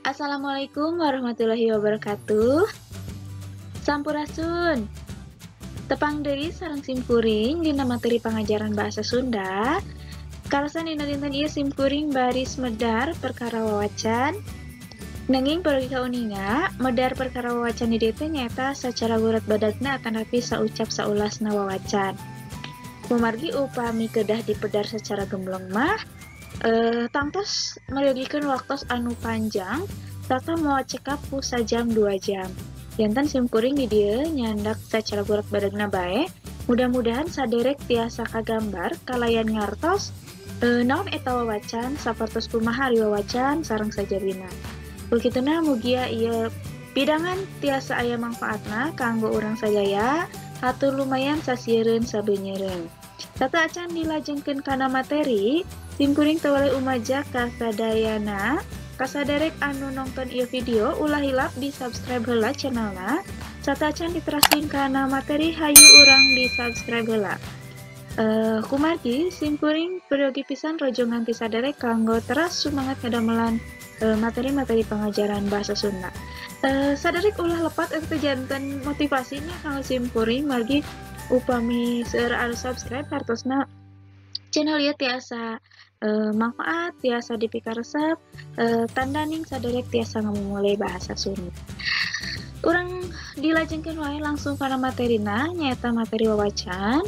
Assalamualaikum warahmatullahi wabarakatuh. Sampurasun. Tepang deui sareng simkuring dina materi pangajaran bahasa Sunda. Kaleresan dina dinten ieu simkuring baris medar perkara wawacan. Nanging perlu kauninga, medar perkara wawacan di dieu teh nyaeta sacara gurat badagna atanapi saucap saulasna wawacan. Kumargi upami kedah dipedar secara gembleng mah tangtos meryogikeun waktos anu panjang sarta moal cekap ku sajam 2 jam. Janten simkuring di dieu nyandak sacara gurat badagna bae. Mudah-mudahan saderek tiasa kagambar kalayan ngartos naon eta wawacan sapertos kumaha ari wawacan sareng sajabina. Begituna mugia ieu pidangan tiasa aya mangfaatna kanggo urang sadaya, hatur lumayan sasiereun sabeunyereun. Sata acan dilajengkeun kana materi, simkuring teu waleh umaja kasadayana, kasaderek anu nongton ieu video ulah hilap di subscribe heula channelna. Sata acan diteraskeun kana materi hayu urang di subscribe heula. Kumargi simkuring peryogi pisan rojongan ti saderek kanggo teras sumangat ngadamelan materi-materi pengajaran bahasa Sunda. Saderek ulah lepat eta janten motivasinya kanggo simkuring margi upami seueur anu subscribe hartosna channel ieu tiasa manfaat, tiasa dipikaresep, tandaning saderek tiasa ngamumule bahasa Sunda. Urang dilajengkeun wae langsung kana materina nyaeta materi wawacan.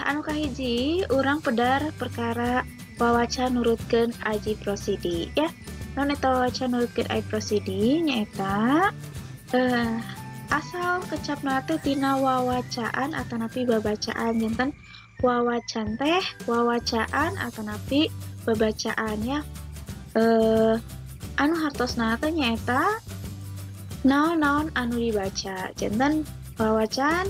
Anu kahiji urang pedar perkara wawacan nurutkeun Ajip Rosidi ya. Naon eta wawacan nurutkeun Ajip Rosidi nyaeta asal kecapna teh tina wawacaan atanapi babacaan. Janten wawacan teh wawacaan atanapi babacaan ya. Anu hartosna teh nyaeta naon-naon anu dibaca. Janten wawacan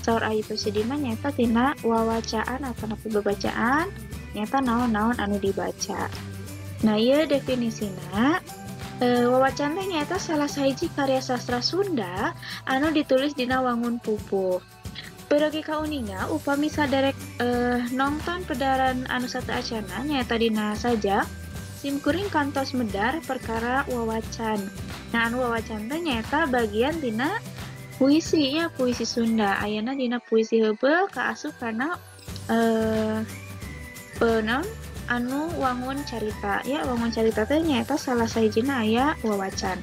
saur Ajip Rosidi mah nyaeta tina wawacaan atanapi babacaan nyaeta naon-naon anu dibaca. Nah, ieu definisina. Wawacan teh nyaeta salah sahiji karya sastra Sunda anu ditulis dina wangun pupuh. Peryogi kauninga upami saderek nongton pedaran anu sateuacanna nyaeta dina sajak, simkuring kantos medar perkara wawacan. Nah, anu wawacan teh nyaeta bagian tina puisi ya, puisi Sunda. Ayana dina puisi heubeul kaasup kana naon anu wangun carita ya, wangun carita teh nyaeta salah sahijina aya wawacan.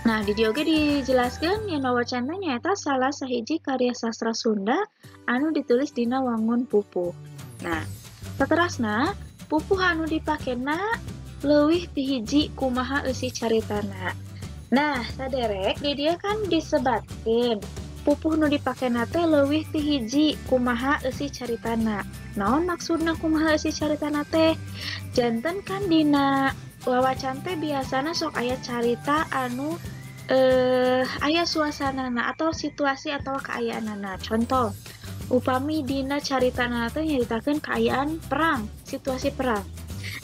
Nah, di dieu oge dijelaskeun yen wawacan teh nyaeta salah sahiji karya sastra Sunda anu ditulis dina wangun pupuh. Nah, saterasna pupuh anu dipakena leuwih ti hiji kumaha eusi caritana. Nah, saderek di dieu kan disebatkeun pupuh nu dipakena teh leuwih ti hiji kumaha eusi caritana. Naon maksudna kumaha eusi caritana teh? Janten kan dina wawacan teh biasana sok aya carita anu aya suasanana atau situasi atau kaayaanana. Contoh, upami dina caritana teh nyaritakeun kaayaan perang, situasi perang.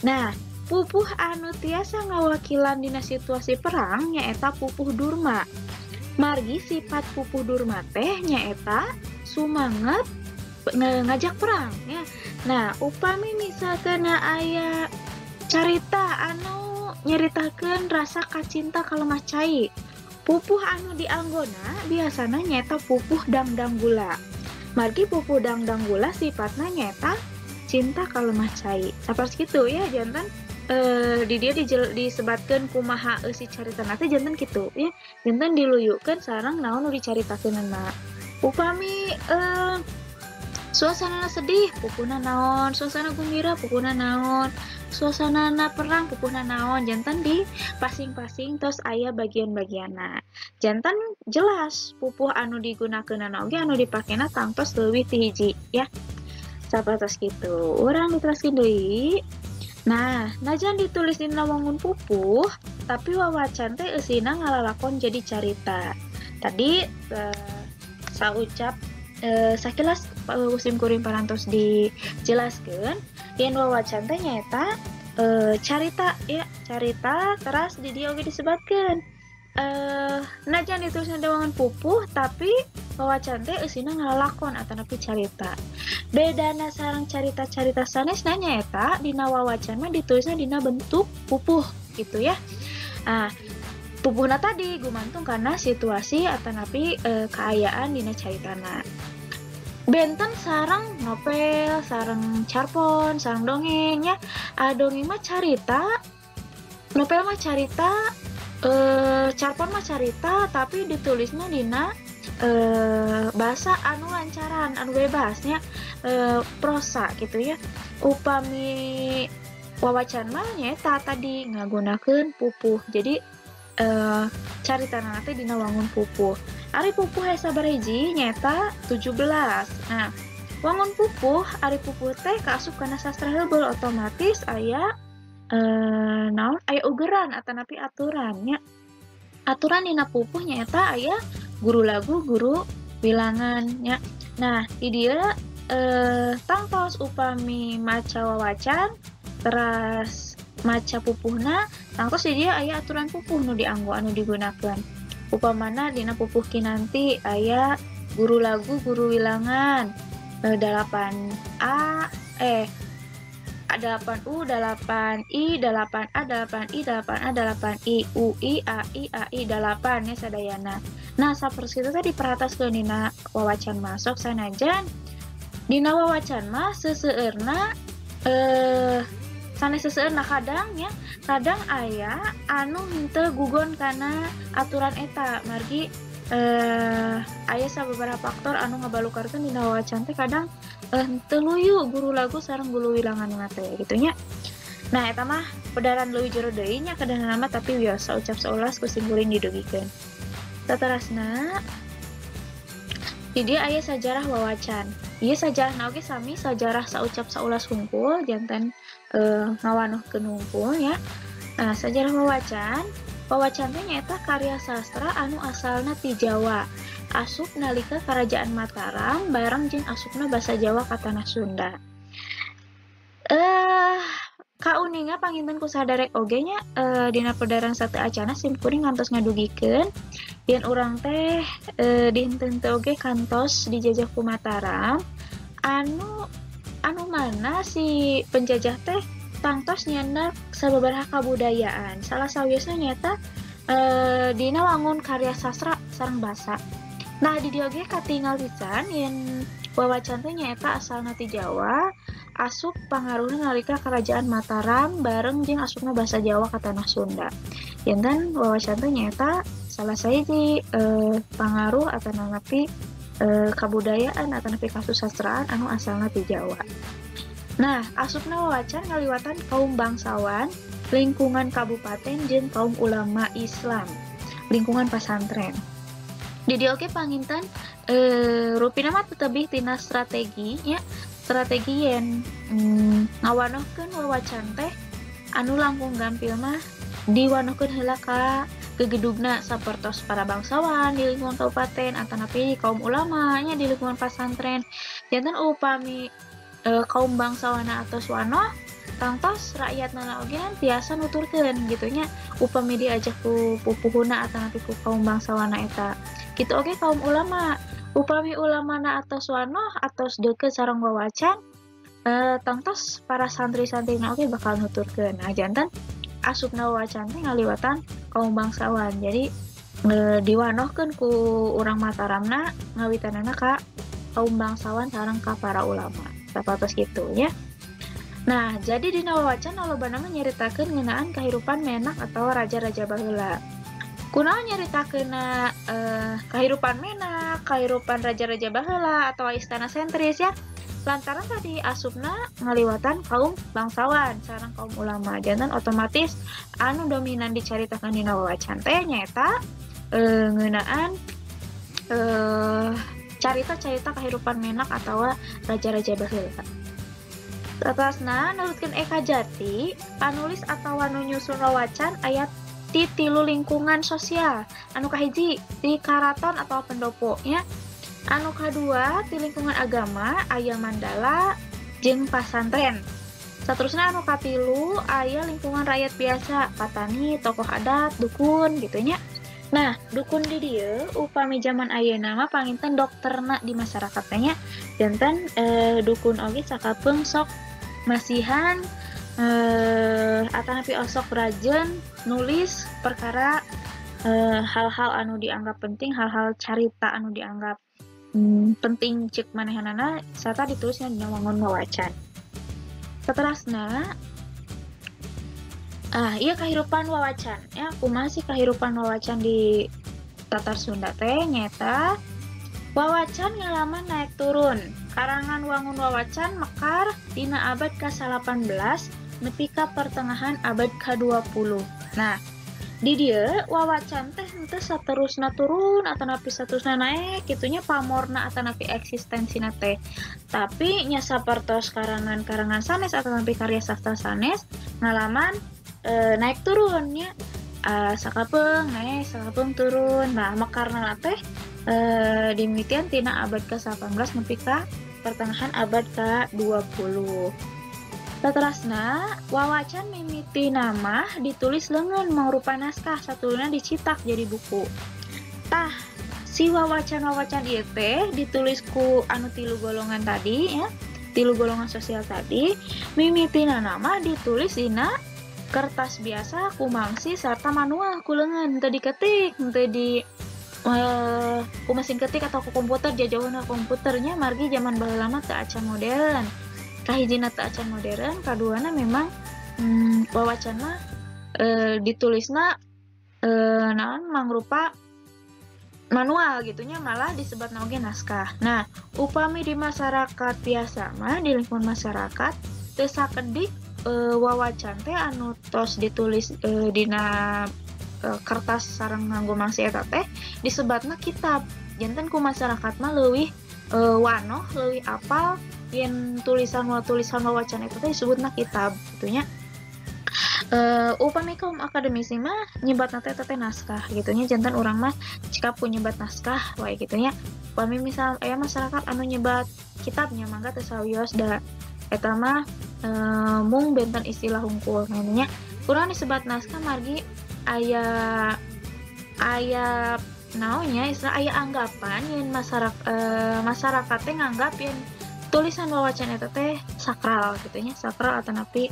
Nah, pupuh anu tiasa ngawakilan dina situasi perang nyaeta pupuh Durma. Margi sifat pupuh Durma teh nyaeta sumanget ngajak perang ya. Nah, upami misalkan aya carita anu nyaritakeun rasa kacinta kalemah cai, pupuh anu dianggona biasana nyaeta pupuh dangdang gula. Margi pupuh dangdang gula sifatna nyaeta cinta kalemah cai. Sapertos kitu ya, janten di dia disebatkeun kumaha eusi caritana teh janten kitu ya. Janten diluyukeun sareng naon nu dicaritakeunana. Upami suasana sedih pupuhna naon, suasana gumbira pupuhna naon, suasana perang pupuhna naon, janten di pasing-pasing tos aya bagian-bagianna. Janten jelas pupuh anu digunakeunana oge anu dipakena tangtos leuwih ti hiji ya. Sapertos kitu. Urang diteraskeun deui. Nah, najan ditulis dina wangun pupuh, tapi wawacan teh eusina ngalalakon jadi carita. Tadi saucap sakilas simkuring parantos dijelaskeun yen wawacan teh nyaeta carita ya, carita teras di dieu oge disebatkeun. Najan ditulis dina wangun pupuh, tapi Wawacan teh eusina ngalalakon atanapi carita. Bedana sareng carita-carita sanesna nyaeta dina wawacan mah ditulisna dina bentuk pupuh gitu ya. Nah, pupuhna tadi gumantung karena situasi atanapi kaayaan dina caritana. Benten sareng novel, sareng carpon, sareng dongeng ya. Dongeng mah carita, novel mah carita, carpon mah carita, tapi ditulisnya dina bahasa anu lancaran, anu bebasnya, prosa gitu ya. Upami wawacan mah nyaeta tadi ngagunakeun pupuh. Jadi caritana teh dina wangun pupuh. Ari pupuh aya sabaraha hiji nyaeta 17. Nah, wangun pupuh, ari pupuh teh kaasup kana sastra heubeul otomatis aya naon aya ugeran atanapi aturan nya. Aturan dina pupuh nyaeta aya guru lagu, guru wilangan nya. Nah, di dieu tangtos upami maca wawacan teras maca pupuhna, tangtos di dieu aya aturan pupuh nu dianggo anu digunakeun. Upamana dina pupuh Kinanti aya guru lagu, guru wilangan 8A 8U, 8I, 8A, 8I, 8A, 8I, U, I, A, I, A, I, 8 ya sadayana. Nah, sapertos kitu teh diperhatoskeun dina wawacan masuk sanajan dina wawacan mah seseueurna sanes seseueurna kadang ya, kadang aya anu henteu gugon kana aturan eta margi aya sababaraha faktor anu ngabalukarkeun dina wawacan teh kadang henteu luyu guru lagu sareng guru wilangan teh gitu nya. Nah, eta mah pedaran leuwih jero deui nya kadahna mah, tapi wios saucap saulas ku simkuring didugikeun. Saterasna di dieu aya sajarah wawacan. Ieu sajarahna oge sami sajarah saucap saulas hungkul janten ngawanuhkeun hungkul ya. Nah, sajarah wawacan, wawacan teh nyaeta karya sastra anu asalna ti Jawa. Asup nalika Kerajaan Mataram bareng jeung asupna basa Jawa ka tanah Sunda. Kauninga panginten ku sadarek oge nya dina pedaran sateuacana simkuring ngantos ngadugikeun yen urang teh dinten teh oge kantos dijajah ku Mataram anu mana si penjajah teh tangtos nyandak sababaraha kabudayaan. Salah sawiosna nyaeta dina wangun karya sastra sareng basa. Nah, di dieu oge katingal pisan yen wawacan teh nyaeta asalna ti Jawa, asup pangaruhna nalika Kerajaan Mataram bareng jeung asupna basa Jawa ka tanah Sunda. Janten wawacan teh nyaeta salah sahiji pangaruh atanapi kabudayaan atanapi kasusastraan anu asalna ti Jawa. Nah, asupna wawacan ngaliwatan kaum bangsawan, lingkungan kabupaten jeung kaum ulama Islam, lingkungan pasantren. Di dieu oge panginten rupina mah tetebih tina strategi nya, strategi yen ngawanohkeun wawacan teh anu langkung gampil mah diwanohkeun heula ka gegedugna sapertos para bangsawan di lingkungan kabupaten atanapi kaum ulama nya di lingkungan pasantren. Janten upami kaum bangsawana atos wanoh tangtos rakyatna oge tiasa nuturkeun gitu nya upami diajak ku pupuhuna atanapi ku kaum bangsawana eta. Kitu oge kaum ulama, upami ulamana atos wanoh atos deukeut sareng wawacan tangtos para santri-santrina oge bakal nuturkeun. Nah, janten asupna wawacan teh ngaliwatan kaum bangsawan. Jadi diwanohkeun ku urang Mataramna ngawitanana ka kaum bangsawan sareng ka para ulama. Sapertos kitu nya. Nah, jadi dina wawacan lolobana mah nyaritakeun ngeunaan kahirupan menak atau raja-raja baheula. Kunaon nyaritakeunna kahirupan menak, kahirupan raja-raja baheula atau istana sentris ya? Lantaran tadi asupna ngaliwatan kaum bangsawan sareng kaum ulama. Janten otomatis anu dominan dicaritakeun dina wawacan teh nyaeta ngeunaan carita-carita kahirupan menak atau raja-raja baheula. Saterasna nurutkeun Eka Jati, panulis atawa nu nyusun wawacan aya ti tilu lingkungan sosial. Anu kahiji ti karaton atau pendopo nya. Anu kadua ti lingkungan agama aya mandala jeung pasantren. Saterusna anu katilu aya lingkungan rakyat biasa, patani, tokoh adat, dukun gitu nya. Nah, dukun di dieu upami zaman ayeuna mah panginten dokterna di masyarakat teh nya. Janten dukun oge sakapeung sok masihan atanapi osok rajen nulis perkara hal-hal anu dianggap penting, hal-hal carita anu dianggap penting cek manehanana sarta ditulisnya dina wangun wawacan. Saterasna iya kahirupan wawacan ya, kumaha sih kahirupan wawacan di Tatar Sunda teh nyaeta wawacan ngalaman naik turun. Karangan wangun wawacan mekar dina abad ka-18 nepi ka pertengahan abad ka-20. Nah, di dieu wawacan teh henteu saterusna turun atanapi saterusna naek kitunya pamorna atanapi eksistensina teh. Tapi nya sapertos karangan-karangan sanes atanapi karya sastra sanes ngalaman naik turunnya, sakapeung naik sakapeung turun. Nah, mekarna teh dimitian tina abad ke-18 nepi ka pertengahan abad ke-20. Saterasna wawacan mimiti nama ditulis leungeun mangrupa naskah satuluyna dicetak jadi buku. Tah, si wawacan-wawacan ieu teh ditulis ku anu tilu golongan tadi ya, tilu golongan sosial tadi, mimitina nama ditulis dina kertas biasa ku mangsi serta manual ku leungeun, teu diketik, teu di ku mesin ketik atau ku komputer, jajauhna komputernya margi zaman baheula mah teu acan modern. Kahijina teu acan modern, kaduana memang wawacan mah ditulisna naon mangrupa manual gitunya, malah disebatna oge naskah. Nah, upami di masyarakat biasa mah di lingkungan masyarakat teu sakedik wawacan teh anu tos ditulis dina kertas sareng nganggo mangsi eta teh disebatna kitab. Janten ku masyarakat mah leuwih wanoh, leuwih apal yen tulisan wawacan eta teh disebutna kitab gitunya. Upami kaum akademisi mah nyebatna teh eta teh naskah gitunya. Janten urang mah cikap ku nyebat naskah wae gitunya. Upami misal aya masyarakat anu nyebat kitabnya mangga teu sawios da eta mah mung benten istilah hungkul nya. Urang disebat naskah margi aya aya naonnya istilah aya anggapan yen masyarakat teh nganggap yen tulisan wawacan eta teh sakral gitu nya, sakral atanapi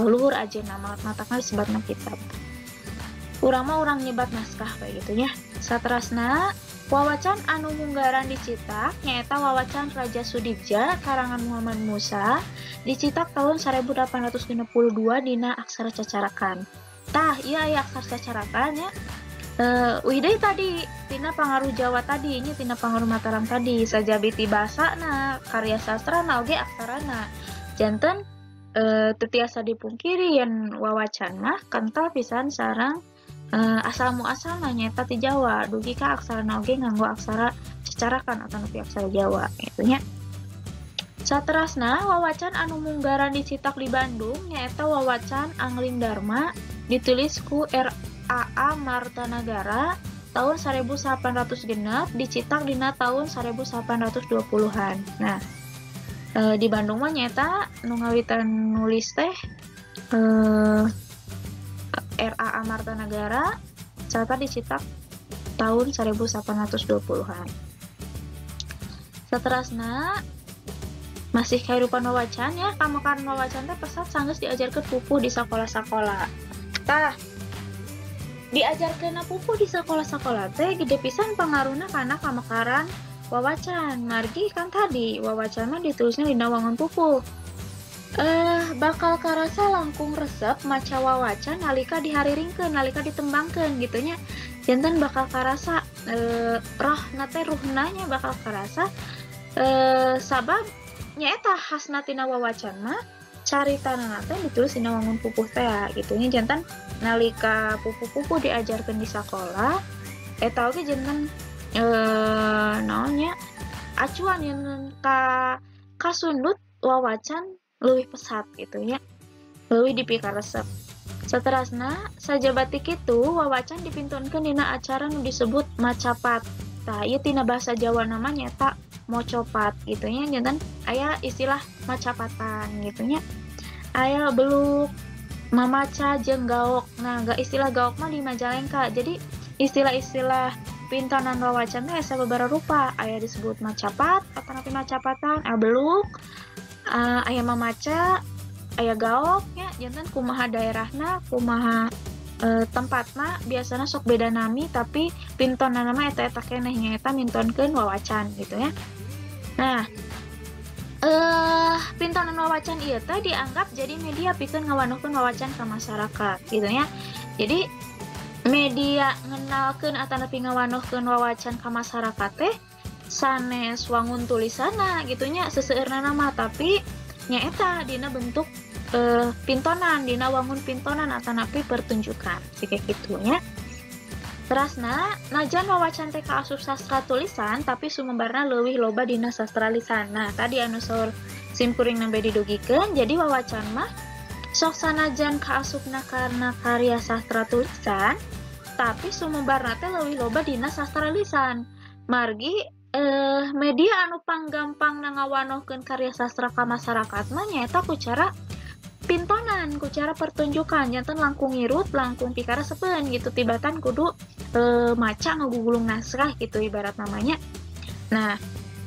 luhur aja nama matakna disebatna kitab. Urang mah urang nyebat naskah kayak gitu nya. Saterasna wawacan anu munggaran dicetak nyaeta wawacan Raja Sudibya karangan Muhammad Musa dicetak tahun 1862 dina aksara cacarakan. Tah, ieu aya aksara cacarakan nya. Uih deui tadi tina pangaruh Jawa tadi nya, tina pangaruh Mataram tadi, sajabi ti basana, karya sastrana oge aksarana. Janten teu tiasa dipungkiri yen wawacan mah kental pisan sareng asal muasalna nyaeta ti Jawa, dugi ka aksarana oge nganggo aksara cacarakan atanapi aksara Jawa gitu nya. Saterasna wawacan anu munggaran dicetak di Bandung nyaeta wawacan Angling Dharma ditulis ku R.A.A. Martanagara tahun 1806 dicetak dina tahun 1820-an. Nah, di Bandung mah nyaeta nu ngawitan nulis teh R.A.A. Martanagara serta dicetak tahun 1820-an. Saterasna masih kehidupan wawacan ya, pamekaran wawacan teh pesat sanggeus diajarkeun pupuh di sakola-sakola. Tah, diajarkeunna pupuh di sakola-sakola teh gede pisan pangaruhna kana pamekaran wawacan. Margi kan tadi wawacan mah ditulisna dina wangun pupuh. Bakal karasa langkung resep maca wawacan nalika dihariringkeun, nalika ditembangkeun gitu nya. Janten bakal karasa rohna teh ruhna nya bakal karasa sabab nyaeta khasna tina wawacan mah caritana teh ditulis dina wangun pupuh teh gitu nya. Janten nalika pupuh-pupuh diajarkeun di sakola eta oge janten naon nya acuan yen ka kasundut wawacan leuwih pesat gitu nya, leuwih dipikaresep. Saterasna sajabati kitu wawacan dipintunkeun dina acara nu disebut macapat. Tah, ieu tina bahasa Jawa nama nyaeta mocopat gitu nya. Janten aya istilah macapatan gitu nya. Aya beluk mamaca jeung gaok. Nah, istilah gaok mah di Majalengka. Jadi Istilah-istilah pintonan wawacan teh aya sababaraha rupa, aya disebut macapat atanapi macapatan, aya beluk, aya mamaca, aya gaok nya, janten kumaha daerahna, kumaha tempatna biasana sok beda nami tapi pintonan mah eta-eta keneh nyaeta mintonkeun wawacan gitu ya. Nah, pintonan wawacan ieu teh dianggap jadi media pikeun ngawanohkeun wawacan ka masyarakat gitu ya. Jadi media ngenalkeun atanapi ngawanohkeun wawacan ka masyarakat teh sanes wangun tulisanna gitu nya seseueurna mah, tapi nyaeta dina bentuk pintonan, dina wangun pintonan atanapi pertunjukan siga kitu nya. Terasna, najan wawacan teh kaasup sastra tulisan tapi sumembarna leuwih loba dina sastra lisan. Nah, tadi anu saur simkuring nembe didugikeun, jadi wawacan mah sok sanajan kaasupna karena karya sastra tulisan, tapi sumembarna teh leuwih loba dina sastra lisan. Margi media anu panggampang ngawanohkeun karya sastra ka masyarakat mah nyaeta ku cara pintonan, ku cara pertunjukan, janten langkung ngirut, langkung pikaresepeun gitu, tibatan kudu maca ngagugulung naskah gitu ibarat namanya. Nah,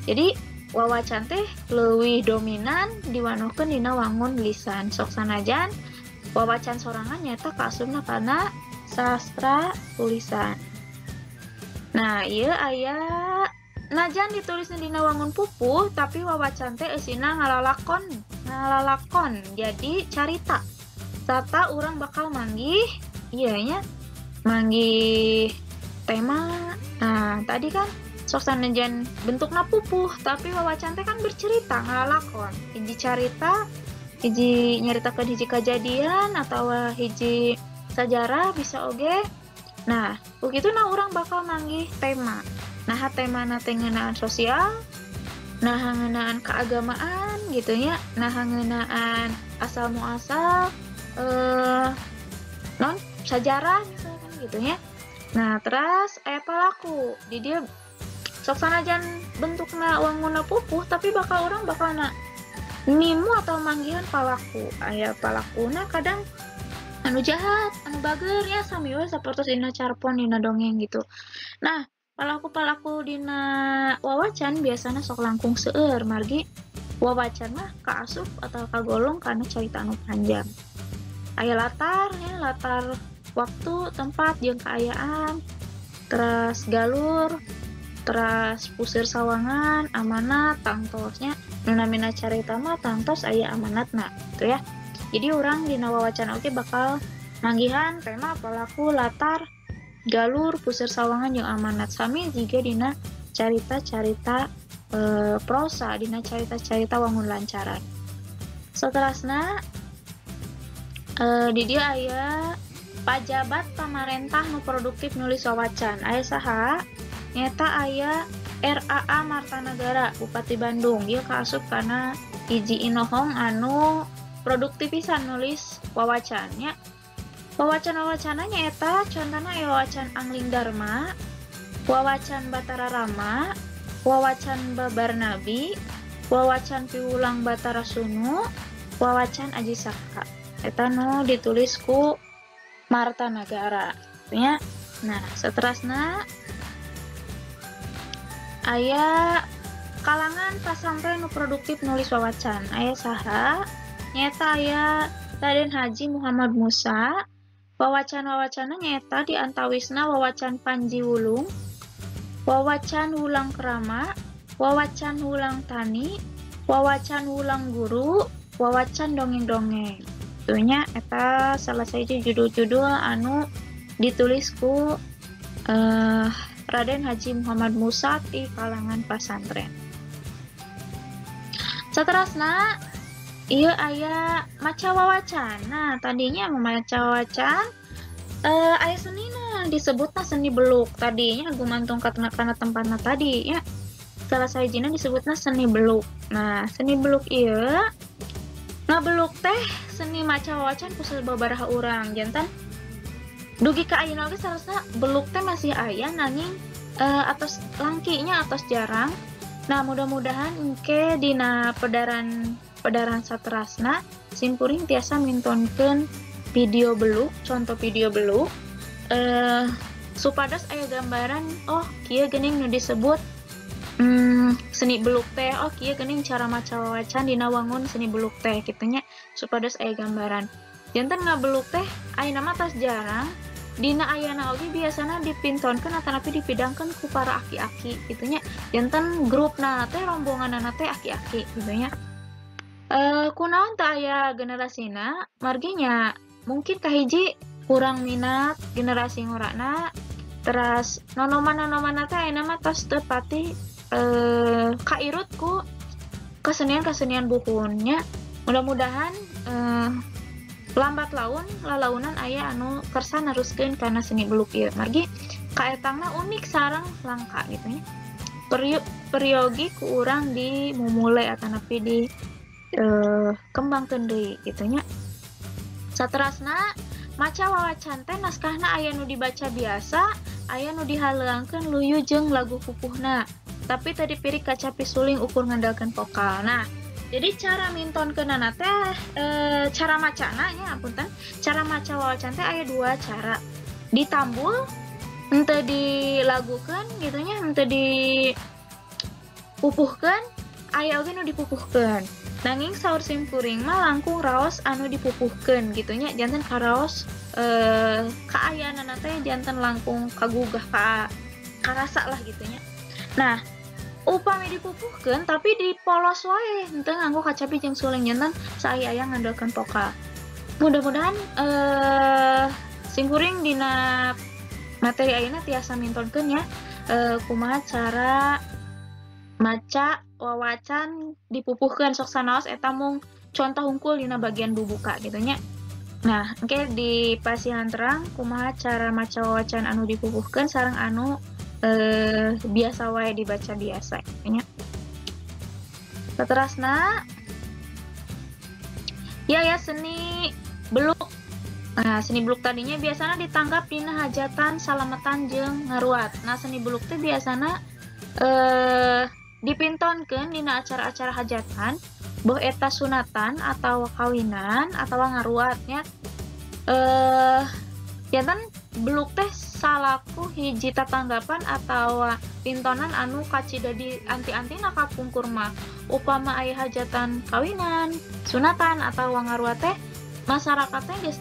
jadi wawacan teh leuwih dominan diwanohkeun dina wangun lisan. Sok sanajan wawacan sorangan nyaeta kaasupna kana sastra tulisan. Nah, ieu aya najan ditulisna dina wangun pupuh tapi wawacan teh eusina ngalalakon jadi carita. Tata urang bakal manggih ieu nya, manggih tema. Nah, tadi kan sok sanajan bentukna pupuh tapi wawacan teh kan bercerita ngalalakon. Hiji carita, hiji nyaritakeun hiji kajadian atawa hiji sajarah bisa oge. Nah, begitu nah urang bakal manggih tema. Nah, temana teh ngeunaan sosial, nah ngeunaan keagamaan gitu nya, nah ngeunaan asal muasal non sajarah misalkan gitu nya. Nah, terus aya palaku di dia sok sanajan bentukna wangunna pupuh tapi bakal orang bakal na nimu atau manggihan palaku. Aya palakuna kadang anu jahat, anu bager ya sami we sapertos dina carpon dina dongeng gitu. Nah, palaku-palaku dina wawacan biasana sok langkung seueur margi wawacan mah kaasup atau kagolong karena carita anu panjang. Aya latar ya, latar waktu, tempat jeung kaayaan, terus galur, terus pusir sawangan, amanat, tangtosnya. Nu namina carita mah tangtos aya amanatna gitu ya. Jadi urang dina wawacan oge bakal manggihan tema palaku, latar, galur, pusir sawangan jeung amanat. Sami jiga dina carita-carita prosa, dina carita-carita wangun lancaran. Seterusna di dia aya pajabat pamarentah nu produktif nulis wawacan. Aya saha? Nyata aya RAA Martanagara, Bupati Bandung. Ieu kaasup kana hiji inohong anu produktif pisan nulis wawacan nya. Wawacan-wawacanna nyaeta contohna aya wawacan Angling Dharma, wawacan Batara Rama, wawacan Babar Nabi, wawacan Piwulang Batara Sunu, wawacan Aji Saka. Eta nu ditulis ku Martanagara nya. Nah, seterusna aya kalangan pasantren nu produktif nulis wawacan. Aya saha? Nyaeta aya Raden Haji Muhammad Musa. Wawacan-wawacanna nyaeta di antawisna wawacan Panji Wulung, wawacan Wulang Kerama, wawacan Wulang Tani, wawacan Wulang Guru, wawacan Dongeng-dongeng. Itunya eta salah satu judul-judul anu ditulis ku Raden Haji Muhammad Musa di kalangan pasantren. Saterasna ieu aya maca wawacan. Nah, tadinya maca wawacan aya senina disebutna seni beluk. Tadinya gumantung kana tempatna tadi ya. Salah sahijina disebutna seni beluk. Nah, seni beluk ieu ngabeluk teh seni maca wawacan ku sababaraha urang. Janten dugi ka ayeuna oge sarasna beluk teh masih aya nanging atos langkinya atos jarang. Nah, mudah-mudahan engke dina pedaran saterasna simkuring tiasa mintonkeun video beluk, contoh video beluk. Supados aya gambaran, oh kieu geuning nu disebut seni beluk teh, oh kieu geuning cara maca wawacan dina wangun seni beluk teh kitu nya, supados aya gambaran. Janten ngabeluk teh ayeuna mah tos jarang, dina ayana oge biasana dipintonkeun atanapi dipidangkeun ku para aki-aki kitu nya. Janten grupna teh rombonganna teh aki-aki kitu nya. Kunaon teu aya generasina, margi nya mungkin kahiji kurang minat generasi ngorana, teras nonoman-nonomanna teh ayeuna mah tos teu pati kairut ku kesenian-kesenian buhun nya. Mudah-mudahan lambat laun lalaunan aya anu kersa neruskeun kana seni beluk ieu, margi kaetangna unik sareng langka gitu nya. Peryogi ku urang dimumule atanapi di kembangkeun deui kitu nya. Saterasna maca wawacan teh naskahna aya nu dibaca biasa, aya nu dihaleuangkeun luyu jeung lagu pupuhna, tapi teu dipirik kacapi suling ukur ngandalkeun vokal. Nah, jadi cara mintonkeunana teh cara macana nya, apunten, cara maca wawacan teh aya dua cara. Ditambul henteu dilagukeun gitu nya, henteu dipupuhkeun, aya oge nu dipupuhkeun. Nanging saur simkuring mah langkung raos anu dipupuhkeun gitu nya, janten karaos kaayaanana teh janten langkung kagugah karasa lah gitu nya. Nah, upami dipupuhkeun tapi dipolos wae henteu nganggo kacapi jeung suling, janten saaya-aya ngandalkeun vokal. Mudah-mudahan simkuring dina materi ayeuna tiasa mintonkeun ya, kumaha cara maca wawacan dipupuhkeun, sok sanaos eta mung contoh hungkul dina bagian bubuka gitu nya. Nah, engke di pasihan terang kumaha cara maca wawacan anu dipupuhkeun sareng anu biasa wae dibaca biasa nya. Saterasna ya seni beluk. Nah, seni beluk tadinya biasana ditanggap dina hajatan, salametan jeung ngaruat. Nah, seni beluk teh biasana dipintonkeun dina acara-acara hajatan, boh eta sunatan atau kawinan atau ngaruatnya. Janten beluk teh salaku hiji tatanggapan atau pintonan anu kacida di anti-antina kapungkur mah. Upama aya hajatan kawinan, sunatan atau ngaruat teh masyarakatnya geus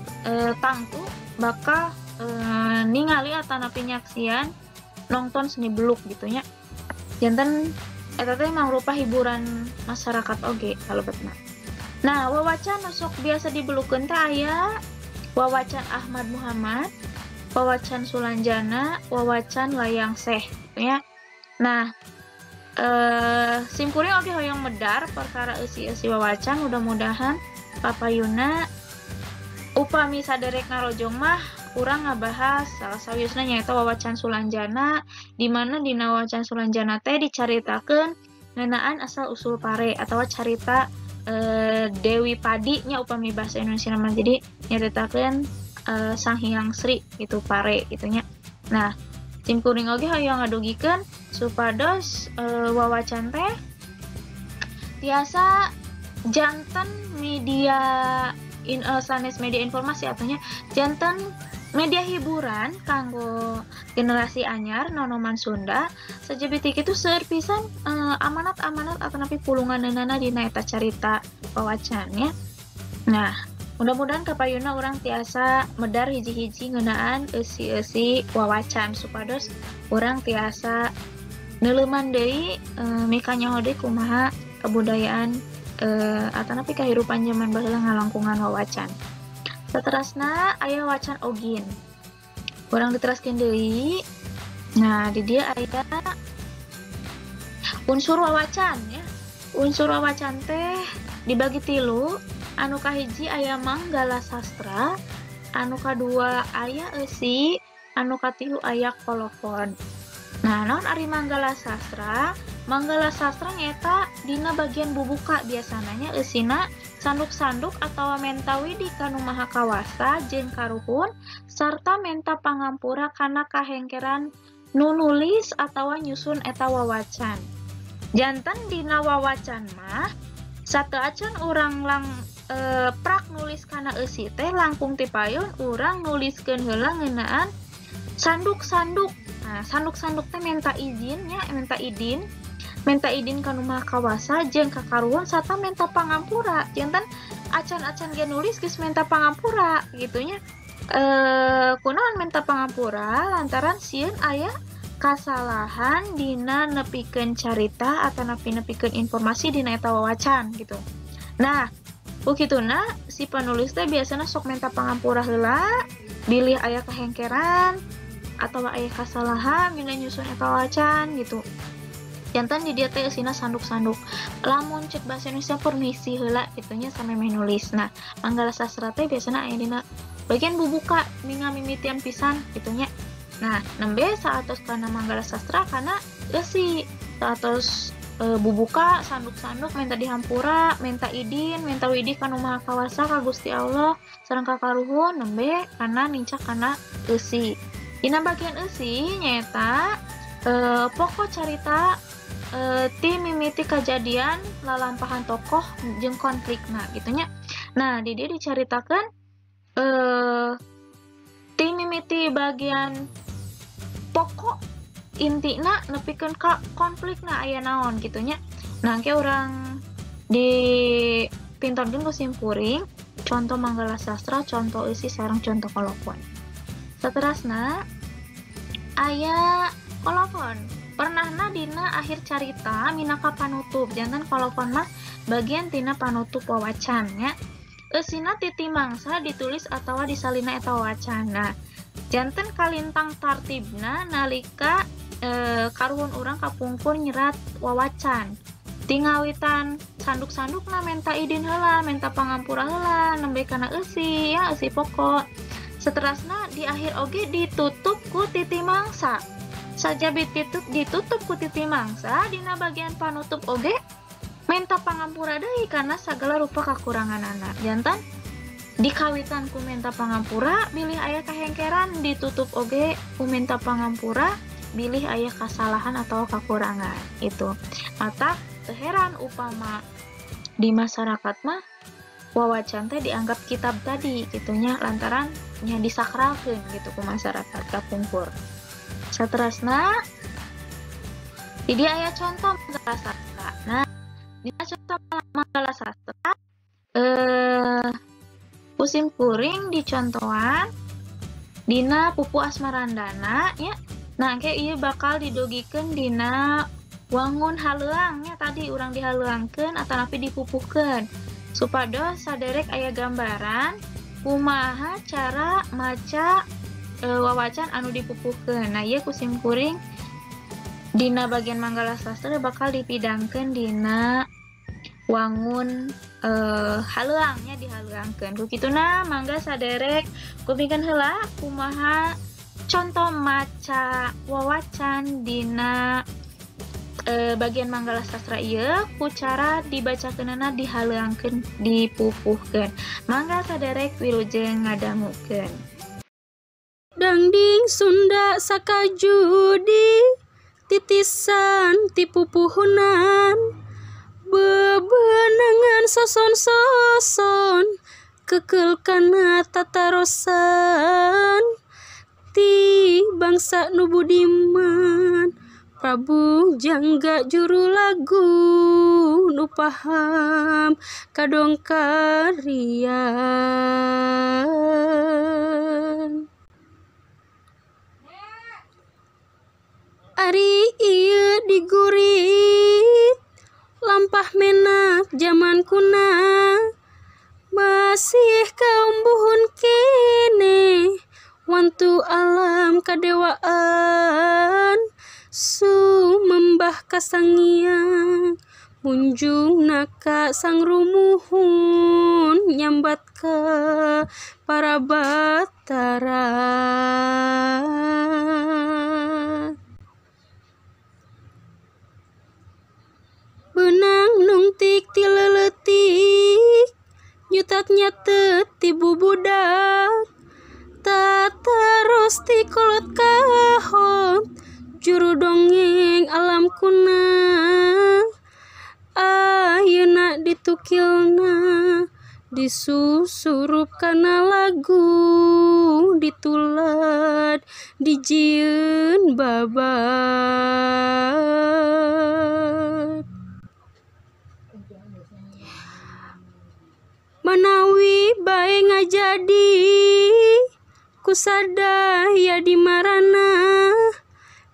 tangtu bakal ningali atanapi nyaksian nonton seni beluk gitu nya. Janten eta teh mangrupa hiburan masyarakat oge kalebetna. Nah, wawacan nu sok biasa dibelukeun teh aya wawacan Ahmad Muhammad, wawacan Sulanjana, wawacan Layang Seh gitu ya. Nah, simkuring oge hoyong medar perkara eusi-eusi wawacan, mudah-mudahan papayuna upami saderek narojong mah urang ngabahas salah sawiosna nyaeta wawacan Sulanjana, di mana dina wawacan Sulanjana teh dicaritakeun ngeunaan asal usul pare atawa carita Dewi Padi nya upami bahasa Indonesia mah. Jadi nyaritakeun Sang Hyang Sri gitu pare gitu nya. Nah, simkuring oge hoyong ngadugikeun supados wawacan teh tiasa janten media sanes media informasi ataunya janten media hiburan kanggo generasi anyar nonoman Sunda. Sajabi kitu seueur pisan amanat-amanat atanapi pulunganeunana dina eta carita wawacan ya. Nah, mudah-mudahan kapayuna urang tiasa medar hiji-hiji ngeunaan eusi-eusi wawacan supados urang tiasa neuleuman deui mikanyaho deui kumaha kebudayaan atanapi kahirupan zaman baheula ngalangkungan wawacan. Saterasna aya wacan ogin. Urang diteraskeun deui. Nah, di dieu aya unsur wawacan ya. Unsur wawacan teh dibagi tilu, anu kahiji aya manggala sastra, anu kadua aya eusi, anu katilu aya kolofon. Nah, naon ari manggala sastra? Manggala sastra nyaeta dina bagian bubuka biasana eusina sanduk-sanduk atawa menta widi ka nu maha kawasa jeung karuhun sarta menta pangampura kana kahengkeran nu nulis atawa nyusun eta wawacan. Janten dina wawacan mah sateuacan urang prak nulis kana eusi teh langkung ti payun urang nuliskeun heula ngeunaan Sanduk-sanduk. Nah, sanduk-sanduk teh minta izinnya, minta izin. Minta izin ka nu Maha Kawasa jeung ka karuhun sarta minta pangampura. Janten acan-acan ge nulis geus minta pangampura gitu nya. Kunaon minta pangampura lantaran sieun aya kasalahan dina nepikeun carita atanapi nepikeun informasi dina eta wawacan gitu. Nah, ku kituna si penulis teh biasana sok minta pangampura heula, bilih aya kahengkeran atawa aya kasalahan dina nyusun eta wawacan gitu. Janten di dia teh eusina sanduk-sanduk. Lamun cek bahasa Indonesia permisi heula kitu nya samemeh nulis. Nah, manggala sastra teh biasana aya dina bagian bubuka mingamimitian pisan kitu nya. Nah, nembe saatos kana manggala sastra kana eusi saatos bubuka sanduk-sanduk minta dihampura, minta idin, minta widih ka nu Maha Kawasa ka Gusti Allah sareng ka karuhun nembe kana nincak kana eusi. Dina bagian eusi nyaeta pokok carita ti mimiti kajadian lalampahan tokoh jeung konflikna gitu nya. Nah, di dieu dicaritakeun ti mimiti bagian pokok intina nepikeun ka konflikna aya naon gitu nya. Nah, engke urang dipintonkeun ku simkuring contoh manggala sastra, contoh eusi sareng contoh kolofon. Saterasna aya kolofon. Pernahna dina akhir carita minangka panutup. Janten kolofon mah bagian tina panutup wawacan nya. Eusina titi mangsa ditulis atawa disalina eta wacana. Janten kalintang tartibna nalika karuhun urang kapungkur nyerat wawacan. Tingawitan sanduk-sandukna menta idin heula, menta pangampura heula, nembe kana eusi ya, eusi pokok. Seterasna di akhir oge ditutup ku titi mangsa. Sajabi ditutup ku titi mangsa dina bagian panutup oge menta pangampura deui karena sagala rupa kakuranganana. Jantan dikawitan ku menta pangampura bilih aya kahengkeran, ditutup oge ku menta pangampura bilih aya kasalahan atau kakurangan itu. Matak teu heran upama di masyarakat mah wawacan teh dianggap kitab tadi gitunya lantaran nya disakralkeun gitu ku masyarakat kapungkur. Saterasna di dia aya contoh manggala sastra. Nah, dina contoh manggala sastra musim kuring dicontohan dina Pupu Asmarandana ya. Nah, engke ieu bakal didugikeun dina wangun haleuang nya, tadi urang dihaleuangkeun atanapi dipupuhkeun supados saderek aya gambaran kumaha cara maca wawacan anu dipupuhkeun. Nah, ieu ku simkuring dina bagian manggala sastra bakal dipidangkeun dina wangun haleuangnya dihaleuangkeun. Ku kituna mangga saderek kupingkeun heula kumaha contoh maca wawacan dina bagian manggala sastra ieu ku cara dibacakeunana dihaleuangkeun dipupuhkeun. Mangga saderek wilujeng ngadangukeun. Dangding Sunda sakajudi titisan ti pupuhunan bebenangan soson-soson kekel kana tatarosan ti bangsa nu budiman Prabu jangga juru lagu nu paham kadong karian. Ari ieu digurit lampah menak jaman kuna masih kaum buhun kene wantu alam kadewaan sumembah kasangiang munjung naka sang rumuhun nyambat ka para batara. Benang nungtik ti leuletik nyutat nyatet ti bubudak tataros ti kolot kahot juru dongeng alam kuna ayeuna ditukilna disusurup kana lagu ditulad babad dijieun babad. Manawi bae ngajadi kusadaya di marana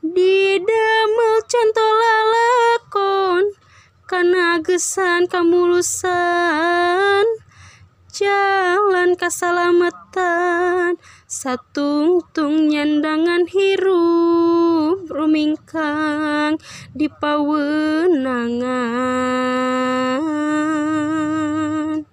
didamel conto lalakon kana gesan kamulusan jalan kasalamatan satungtung nyandangan hirup rumingkang di pawenangan.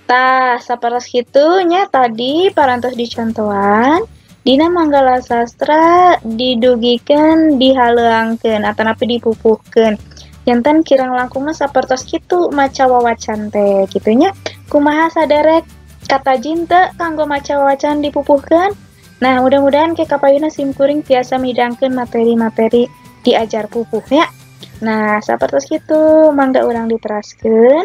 Tah, saparos kitu nya tadi parantos dicontohan dina Manggala Sastra didugikeun dihaleuangkeun atanapi dipupuhkeun. Janten kirang langkung mah sapertos kitu maca wawacan teh kitu nya. Kumaha saderek katajin teu kanggo maca wawacan dipupuhkeun? Nah, mudah-mudahan ke kapayuna simkuring tiasa midangkeun materi-materi diajar pupuh nya. Nah, sapertos kitu mangga urang diteraskeun.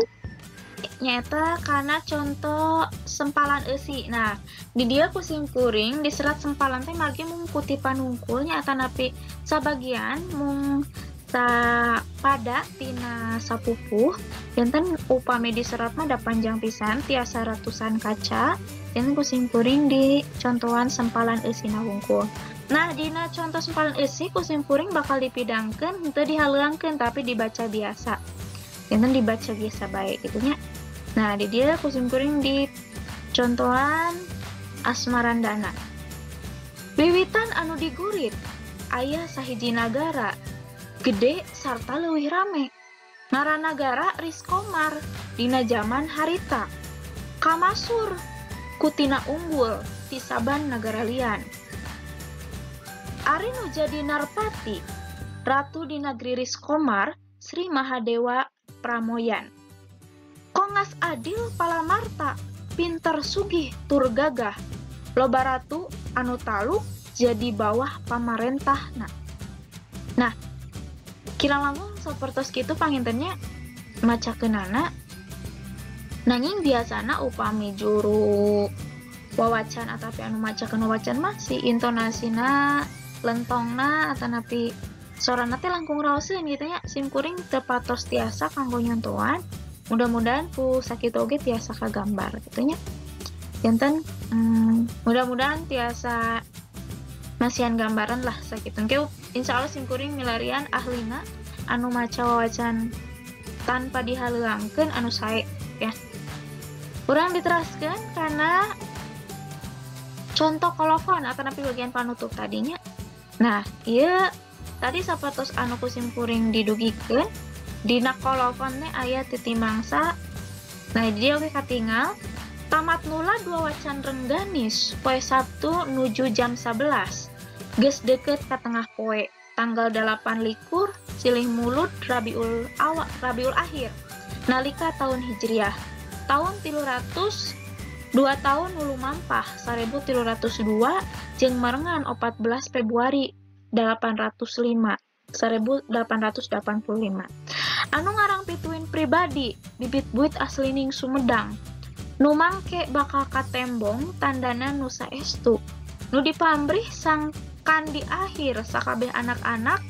Nyata karena contoh sempalan eusi. Nah, di dieu ku simkuring diserat sempalan teh margi mung kutipan hungkulnya atanapi sabagian mung pada tina sapupuh. Janten upami diserat mah da panjang pisan tiasa ratusan kaca. Janten ku simkuring di contohan sempalan eusina hungkul. Nah, dina contoh sempalan eusi ku simkuring bakal dipidangkeun henteu dihaleuangkeun tapi dibaca biasa. Janten dibaca biasa bae kitu nya. Nah, di dia ku simkuring di contohan Asmarandana. Wiwitan anu digurit aya sahiji nagara gede sarta leuwih rame. Ngaran nagara Riskomar dina jaman harita. Kamasur kutina unggul ti saban nagara lian. Ari nu jadi narpati ratu di negeri Riskomar Sri Mahadewa Pramoyan. Kongas adil palamarta, pinter sugih tur gagah. Loba ratu anu taluk jadi bawah pamarentahna. Nah, kirang langkung sapertos kitu pangintennya macakeunana. Nanging biasana upami juru wawacan atapi anu macakeun wawacan mah si intonasina, lentongna atanapi sorana teh langkung raoseun kitu nya. Simkuring teu patos tiasa kanggo nyontohan. Mudah-mudahan ku sakitu oge tiasa kagambar kitu nya. Janten mudah-mudahan tiasa masihan gambaran lah sakitu. Engke insyaallah simkuring milarian ahlina anu maca wawacan tanpa dihaleuangkeun anu sae ya. Urang diteraskeun kana contoh kolofon atanapi bagian panutup tadinya. Nah, ieu tadi sapertos anu ku simkuring didugikeun dina kolofon teh aya titi mangsa. Nah, dia oge katingal tamat nula dua wacan rengganis poe Sabtu nuju jam 11 geus deukeut ka tengah poe tanggal 8 likur silih mulud Rabiul awal Rabiul akhir nalika tahun Hijriah tahun 302 tahun nu lumampah 1302 jeung marengan 14 Februari 805 1885. Anu ngarang pituin pribadi bibit buit aslining Sumedang. Nu mangke bakal katembong tandana nu saestu. Nu dipamrih sangkan di akhir sakabeh anak-anak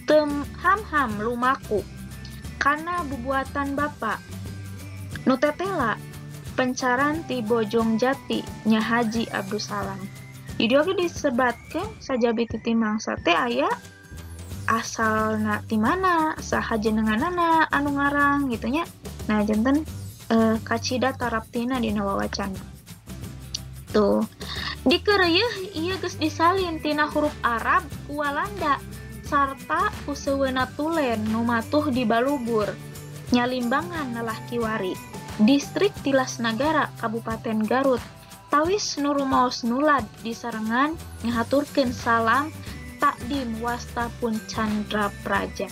teu ham-ham lumaku kana bubuatan bapa. Nu tetela pencaran ti Bojong Jati nya Haji Abdussalam. Di dieu oge disebatkeun sajabi titi mangsa teh aya asalna ti mana, saha jenenganana anu ngarang gitu nya. Nah, janten kacida taraptina dina wawacan. Tuh. Dikeureuyeun ieu geus disalin tina huruf Arab ku Walanda sarta ku seueuna tulen nu matuh di Balubur, Nyalimbangan nelah kiwari, Distrik Tilas Nagara, Kabupaten Garut. Tawis nu rumaos nulad disarengan ngahaturkeun salam takdim wasta pun Chandra Praja.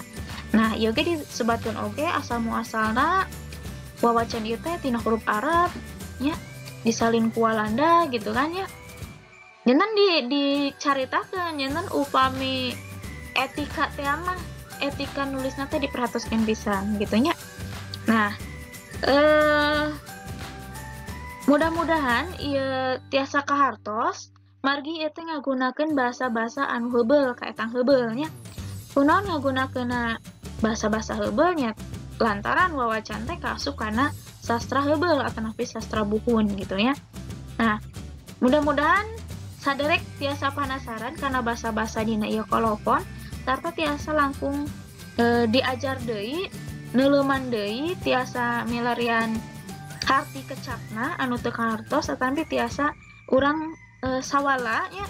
Nah, ieu ge disebatkeun oge asal muasalna wawacan ieu teh tina huruf Arab nya disalin ku Walanda gitu kan ya. Janten dicaritakeun janten upami etika teh mah etika nulisna teh diperhatoskeun pisan gitu nya. Nah, mudah-mudahan ieu tiasa kahartos. Margi ieu teh ngagunakeun bahasa-bahasa anu heubeul kaetang heubeul nya. Kunaon ngagunakeunna bahasa-bahasa heubeul nya? Lantaran wawacan teh kaasup kana sastra heubeul atanapi sastra buhun gitu ya. Nah, mudah-mudahan saderek tiasa penasaran karena bahasa-bahasa dina ieu kolofon sarta tiasa langkung diajar deui, neuleuman deui, tiasa milarian harti kecapna anu teu kahartos atanapi tiasa urang sawala nya,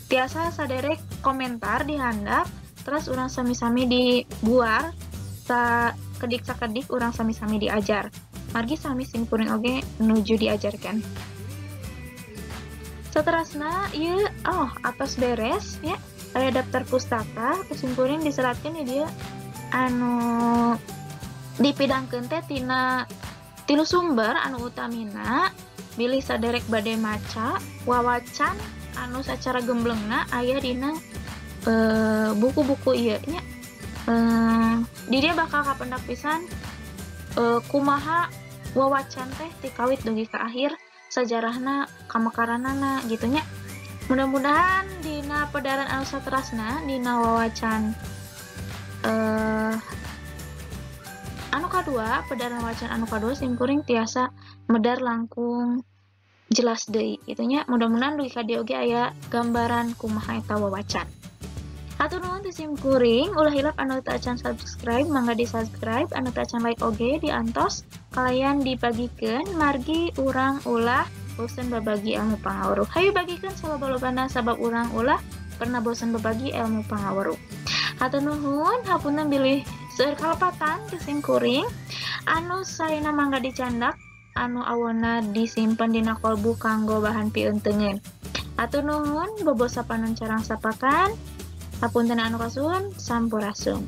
tiasa saderek komentar di handap terus urang sami-sami dibuar sakedik-sakedik urang sami-sami diajar. Margi sami simkuring oge nuju diajarkan. Saterasna ieu atos beres ya, aya daftar pustaka ku simkuring diseratkeun ya dia anu dipidangkeun teh tina 3 sumber anu utamina bilih saderek bade maca wawacan anu sacara gemblengna aya dina buku-buku ieu nya. Di dia bakal kapendak pisan kumaha wawacan teh ti kawit dugi ka akhir sajarahna kamekaranana gitu nya. Mudah-mudahan dina pedaran anu saterasna dina wawacan anu kadua, pedaran wawacan anu kadua simkuring tiasa medar langkung jelas deui gitu nya. Mudah-mudahan dugi ka dieu oge aya gambaran kumaha eta wawacan. Hatur nuhun ti simkuring, ulah hilap anu teu acan subscribe mangga di subscribe, anu teu acan like oge diantos kalayan dibagikeun margi urang ulah bosen babagi ilmu pangaweruh. Hayu bagikeun saloba-lobana sabab urang ulah pernah bosen babagi ilmu pangaweruh. Hatur nuhun, hapunten bilih seueur kalepatan ti simkuring, anu saena mangga dicandak, anu awona disimpen dina kolbu kanggo bahan piunteungeun. Hatur nuhun, bobo sapanon carang sapakan. Hapunten anu kasuhun, sampurasun.